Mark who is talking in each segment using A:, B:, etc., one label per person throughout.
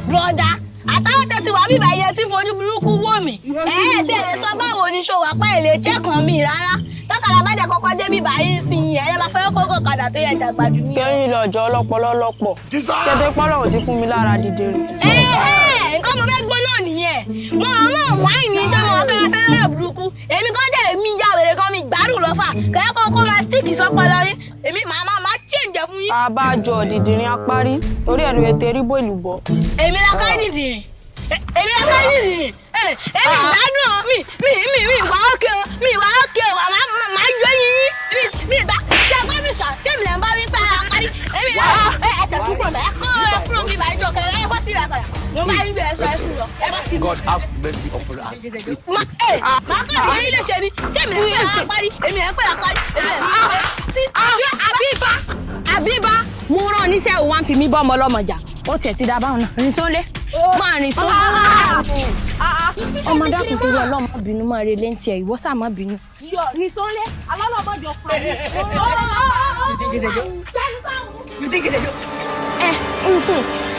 A: Broda, àtàwọn tẹ ti wà bíbá yẹn tí fojú burúkú wò mí. Ẹ ẹ tí ẹ lè sọ báwo ni ṣòwò apá ẹ lè jẹ́ kan mi rárá. Tọ́kadà bá jẹ́ kọ́kọ́ dé bíbá yìí sí i, ẹ máa fẹ́ kókó kadà tó yẹ dàgbà jù mí lọ.
B: Kẹ́yìn lọ́jọ́ ọlọ́pọlọ lọ́pọ̀. Tẹ́tẹ́ pọ́lọ̀ ò ti fún mi lára dìde rìn.
A: Ẹ̀hẹ́, nǹkan mo fẹ́ gbọ́ náà nìyẹn. Mo mọ̀ wáìnì tó mọ̀ ọ́ fẹ́ lọ́rọ̀ burúkú. Èmi kan dẹ̀ mi ya wèrè kan mi gbádùn lọ́fà. Kẹ́kọ̀ọ́ kó máa stíìkì sọ́pọlọ rí. Èmi màá máa máa change fún yín.
B: Abájọ dìdìrín apárí torí ẹ̀rù ètè ríbó ìlúbọ.
A: Èmi la ká dìdìrín. Èmi la ká dìdìrín. Èmi gbádùn o. Mi mi mi mi wà ókè o. Mi wà ókè o. Màá máa yọ yín yín. Mi mi bá ṣe ẹgbẹ́ mi sọ. Tèmi lẹ́ ń bá mi pa àparí. Èmi la ẹ ẹ tẹ̀sùn kúrò bẹ́ẹ̀. Kó ẹ kúrò mi bàjọ́ kẹ ẹ bọ́ sí ìràpadà. Mo bá yín bẹ̀rẹ̀ sọ ẹ sùn lọ. Ẹ bọ́ sí.
C: God have mercy upon us.
A: Ma ẹ máa kàn ṣe ilé ṣe ni ṣé mi lè pè àparí èmi lè pè àparí èmi lè pè tí
D: Àbíbá Àbíbá mo rán níṣẹ́ ò wá ń fi mí bọ́ ọmọ ọlọ́mọ jà ó tiẹ̀ ti dá báwọn náà rìn sólé máa rìn sólé. Ọmọ dákun torí ọlọ́mọ bínú máa relé ń tiẹ̀ ìwọ sáà má bínú.
A: Yọ rìn sólé alọ́lọ́mọjọ pa mí.
D: Ẹ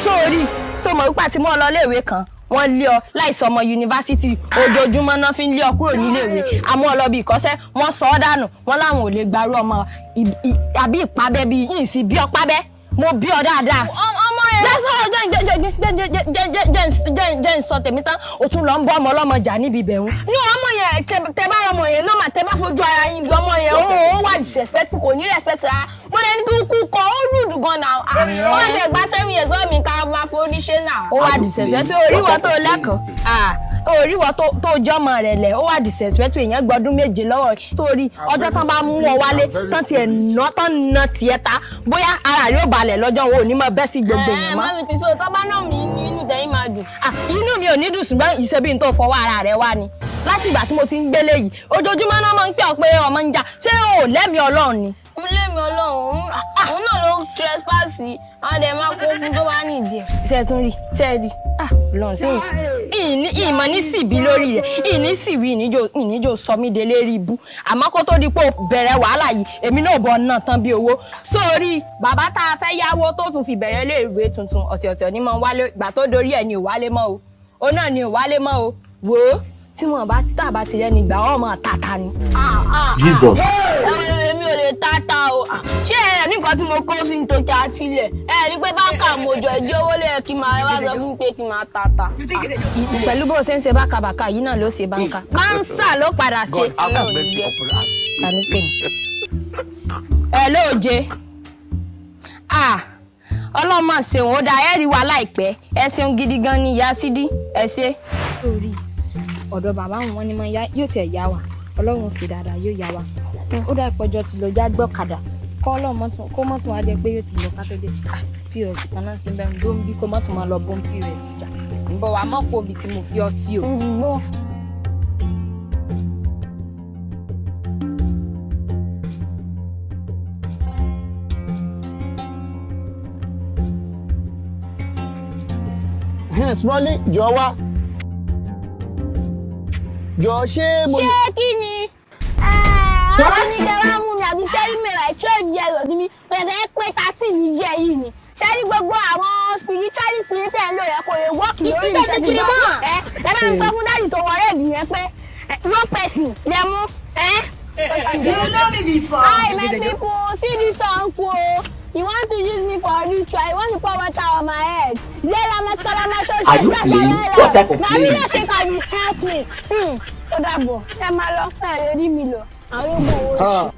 D: sórí sọmọ wípé àti mọ́ ọ lọ iléèwé kan wọ́n lé ọ láìsọ ọmọ yunifásitì ojoojúmọ́ náà fi ń lé ọ kúrò níléèwé àmọ́ ọ lọ bí ìkọ́sẹ́ wọ́n sọ ọ́ dànù wọ́n láwọn ò lè gbarú ọmọ àbí ìpabẹ́ bíi yìí sí bí ọpábẹ́ mo bí ọ dáadáa.
A: Ọmọ yẹn.
D: Lẹ́sọ̀ jẹ́ ń sọ tèmi tán o tún lọ ń bọ́ ọmọ ọlọ́mọ jà níbi ibẹ̀ ń.
A: Ní ọmọ yẹn tẹ bá ọmọ yẹn náà mà tẹ bá fojú ara yín bí ọmọ yẹn ó wà disrespectful kò ní respect rárá. Mo lè ní kúkú kọ ó rúdù gan náà. Ó wà tẹ gba 7 years lọ́wọ́ mi ká máa forí ṣe náà.
D: Ó wà disrespectful oríwọ tó lẹ́kọ̀ọ́ oríwọ tó jọmọ rẹ̀ lẹ̀ ó wà disrespectful èèyàn gbọdún 7 lọ́wọ́ torí ọjọ́ tán bá mú ọ wálé tán tiẹ̀ ná tán ná tiẹ̀ ta bóyá ara rẹ̀ ó balẹ̀ lọ́jọ́ wo ò ní mọ bẹ́ sí gbogbo èèyàn mọ́.
A: Mami so tó bá náà mi inú tẹ̀yìn máa dùn.
D: Inú mi ò ní dùn ṣùgbọ́n ìṣe bí n tó fọwọ́ ara rẹ̀ wá ni láti ìgbà tí mo ti ń gbélé yìí ojoojúmọ́ náà máa ń pè ọ́ pé ọmọ ń jà ṣé o ò lẹ́mìí Ọlọ́run ni.
A: Mo lẹ́mìí Ọlọ́run òun náà ló trespass àwọn ọdẹ máa kó fún tó bá nìdí ẹ̀.
D: Ṣé ẹ tún rí ṣé ẹ rí lọ́n sí ìmọ̀ ní síbi lórí rẹ̀ ìní síwí ìníjó sọ mí délé rí ibú àmọ́ kó tó di pé o bẹ̀rẹ̀ wàhálà yìí èmi náà bọ̀ náà tán bí owó sórí bàbá tá a fẹ́ yáwó tó tún fi bẹ̀rẹ̀ iléèwé tuntun ọ̀sẹ̀ọ̀sẹ̀ ní mọ̀ ń wálé ìgbà tó dorí ẹ̀ ni ò wálé mọ́ o ó náà ni ò wálé mọ́ o wò ó tí wọn bá títà bá ti rẹ́ni gbà ọmọ tata ni.
C: Jesus.
A: Èmi ò lè tata o. Ṣé ẹ ní nǹkan tí mo kó sí nítorí àtìlẹ̀? Ẹ rí pé báńkà mo jọ ìdí owó lè kí máa wá sọ fún mi pé kí máa tata.
D: Pẹ̀lú bó ṣe ń ṣe bákàbàkà yìí náà ló ṣe báńkà. Báńsà ló padà ṣe.
C: God have mercy upon us.
D: Tani pè mí. Ẹ lóòje. Ọlọ́mọ ṣeun ó dáa ẹ rí wa láìpẹ́ ẹ ṣeun gidi gan ni ìyá Sídí ẹ ṣe.
E: Lórí ọ̀dọ̀ bàbá wọn ni mo yá yóò tẹ̀ yá wa Ọlọ́run sì dáadáa yóò yá wa ó dá ìpọ́jọ́ ti lọ já gbọ́kadà kọ́ Ọlọ́run kó mọ́tò wá jẹ́ pé yóò ti lọ ká tó dé pos kan náà ti ń bẹ́ ń dó ń bí kó mọ́tò máa lọ bó ń pos jà ń bọ̀ wá mọ́kò omi tí mo fi ọ sí o.
F: Smally jọ wá jọ ṣé mo.
A: Ṣé kí ni àbí ní kẹ́ wá mú mi àbí ṣé rí mi rà 12 years old mi pẹ̀lẹ́ pé 13 ní yẹ yìí ni ṣé rí gbogbo àwọn spiritualist yìí tẹ̀ ń lò yẹn kò lè work lórí ìṣẹ́jú bá ẹ ẹ bá ń sọ fún dáàdì tó wọ rẹ́ẹ̀dì yẹn pé wrong person lẹ mú ẹ.
G: You know me before.
A: Hi my people, see this uncle o. You want to use me for ritual, you want to pour water on my head.
C: Are you playing? What type of playing?
A: Na me say can you help me? Ó dàbọ̀, ẹ máa lọ, ẹ lè rí mi lọ. Àwọn ológun owó ṣe.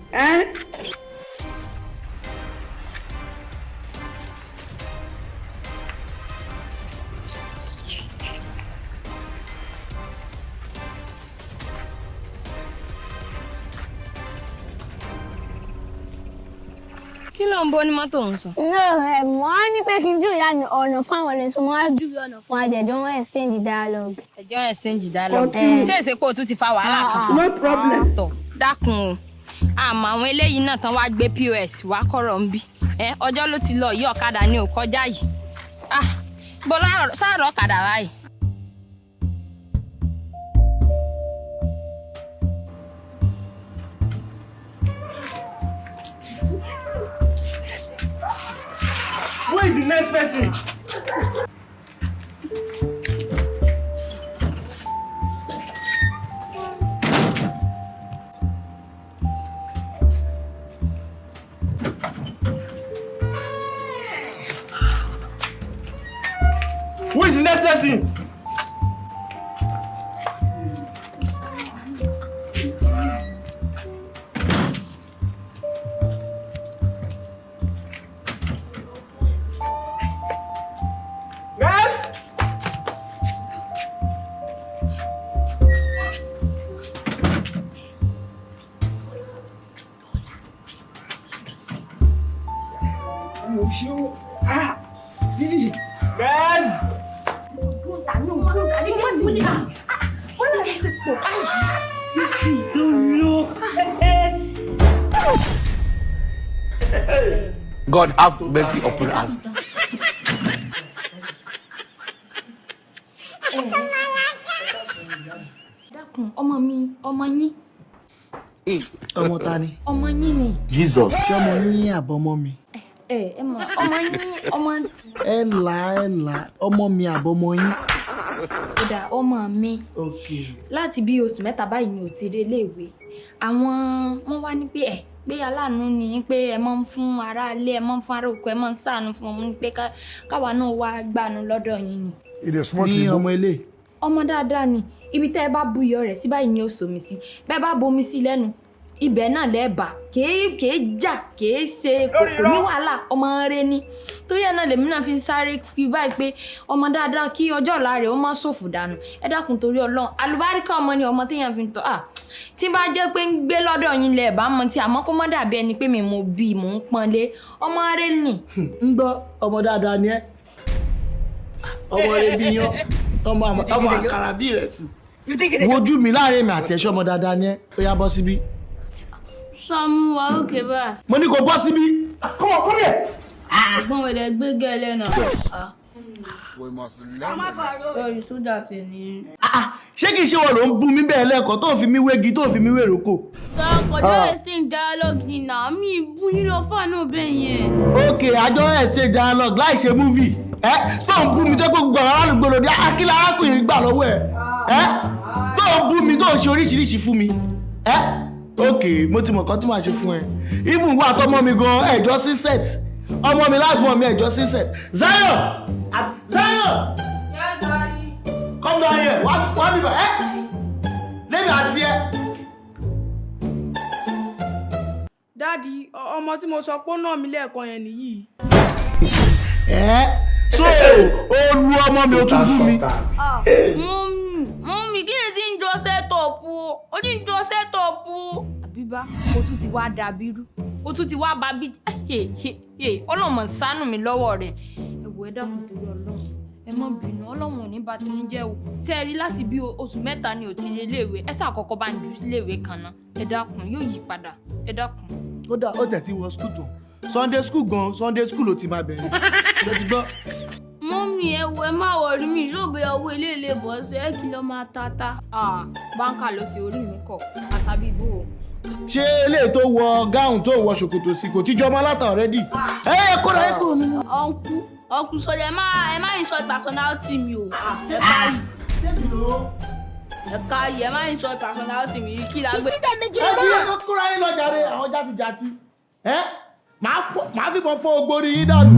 D: Kí ló ń bọ́ ní mọ́tò ń sọ.
A: No, ẹ mọ̀ á ní pé kí n júwe ọ̀nà ọ̀nà fún àwọn ọ̀rẹ́ sọ mo á júwe ọ̀nà fún adẹ̀jọ́ wọn exchange dialogue.
D: Ẹjọ́ exchange dialogue. Ṣé èsè pé o tún ti fa wàhálà kan.
G: No problem.
D: Tọ̀ dákun o àmọ́ àwọn eléyìí náà tán wá gbé POS wá kọ̀rọ̀ ń bí ọjọ́ ló ti lọ yí ọ̀kadà ní ò kọjá yìí bọ́lá sáàrọ̀ ọ̀kadà báyìí.
H: next person? Who is the next person? Next! Next!
C: God have mercy upon us.
E: Dákun, ọmọ mi, ọmọ yín.
F: Ọmọ ta ni?
E: Ọmọ yín ni.
C: Jesus.
F: Ṣé ọmọ yín àbọ̀mọ mi?
E: Ẹ mọ ọmọ yín, ọmọ.
F: Ẹ là, ẹ là, ọmọ mi àbọ̀mọ yín.
E: Kódà ọmọ mi.
F: Ok.
E: Láti bí oṣù 3 báyìí ni ò ti dé iléèwé. Àwọn wọ́n wá ní pé ẹ pé aláàánú ni pé ẹ máa ń fún ará ilé, ẹ máa ń fún ará oko, ẹ máa ń ṣàánú fún ọmọ, ní pé káwa náà wá gbàánú lọ́dọ̀ yín ni.
F: Ní ọmọ ilé.
E: Ọmọ dáadáa ni, ibi tẹ́ ẹ bá bu iyọ̀ rẹ̀ sí báyìí ni ó somi sí, bẹ́ẹ̀ bá bomi sí lẹ́nu ibẹ̀ náà lẹ́ẹ̀bà, kèé jà, kèé ṣe kòkò ní wàhálà, ọmọ rẹ ni. Torí ẹ̀ náà lèmi náà fi ń sáré kí báyìí pé ọmọ dáadáa kí ọjọ́ ọ̀la rẹ̀ ó má ṣòfò dànù. Ẹ dákun torí Ọlọ́run, àlùbáríkà ọmọ ni ọmọ téèyàn fi ń tọ́. Tí bá jẹ́ pé ń gbé lọ́dọ̀ yín lẹ̀ bá mọ tí, àmọ́ kó má dàbí ẹni pé mi mo bí mò ń pọ́nlé, ọmọ rẹ ni.
F: Ń gbọ́, ọmọ dáadáa ni ẹ́, ọmọ rẹ bí yan, ọmọ àkàrà bí ìrẹsì. Wojú mi láàrin mi àtẹ̀ṣọ́, ọmọ dáadáa ni ẹ́, ó yá bọ́ síbí.
A: Sọmú wa òkè báyìí.
F: Mo ní kó bọ́ síbí.
H: Come on, come here.
A: Ẹ̀gbọ́n mi lè gbé gẹ́lẹ́ náà. Sọ̀rọ̀ sódà tì ní.
F: Ṣé kìí ṣe wọ́n ló ń bú mi bẹ́ẹ̀ lẹ́ẹ̀kan tó fi mí wégi, tó fi mí wéroko?
A: Sọ kọjá exchange dialogue ni náà, mi bú yín lọ fáànù bẹ́ẹ̀ yẹn.
F: Ok, àjọ exchange dialogue láì ṣe movie. Ẹ tó ń bú mi tó pé gbogbo àwọn aládùúgbò lòdì, akílà arákùnrin gbà lọ́wọ́ ẹ̀. Ẹ tó ń bú mi, tó ń ṣe oríṣiríṣi fún mi. Ẹ ok, mo ti mọ̀ kan tí màá ṣe fún ẹ. Even wà tọmọ mi gan, ẹ̀jọ́ sí set. Ọmọ mi last born mi ẹ̀jọ́ sí set. Zion! Zion! Come down here. Wá bíbá. Ẹ lẹ́mi àti ẹ.
B: Dádì, ọmọ tí mo sọ pé ó nà mí lẹ́ẹ̀kan yẹn nìyí.
F: Ẹ so o lu ọmọ mi, o tún bú mi.
A: Mummy, kí ni tí ń jọ sẹ́tọ̀pù o? Ó ní ń jọ sẹ́tọ̀pù o.
E: Àbíbá, o tún ti wá dàbí rú, o tún ti wá bá bí. Ọlọ́mọ ṣàánú mi lọ́wọ́ rẹ̀. Ẹ wò, ẹ dákun torí Ọlọ́run, ẹ má bínú, Ọlọ́run ò ní bá ti ń jẹ́ o. Ṣé ẹ rí láti bí oṣù 3 ni ò ti rí iléèwé, ẹ ṣàkọ́kọ́ bá ń jù síléèwé kan náà. Ẹ dákun, yóò yí padà, ẹ dákun.
F: Ó dà, ó tẹ̀ tí wọ school tán. Sunday school gan, Sunday school ló ti máa bẹ̀rẹ̀. Ló ti gbọ́.
A: Mummy, ẹ wo, ẹ má wọrí mi, ìṣòro owó ilé ilé bọ̀ ṣe é kí ló máa tata.
E: Báńkà ló ṣe orí mi kọ̀, àtàbí ibò o.
F: Ṣé eléyìí tó wọ gáùn tó wọ ṣòkòtò sí kò tíjọ́ ọmọ aláta ọ̀rẹ́dì? Ẹ ẹ kóra ẹ kúrò nínú.
A: Ọ̀nkú sọ̀rọ̀, ẹ má insult personality mi o. Ẹ káyì. Ẹ káyì, ẹ má insult personality mi, kí la gbé.
F: Ẹ kí ẹ kóra yín lọ jàre, àwọn játijàti. Ẹ màá fìbọn fọ́ ogbórí yín dànù.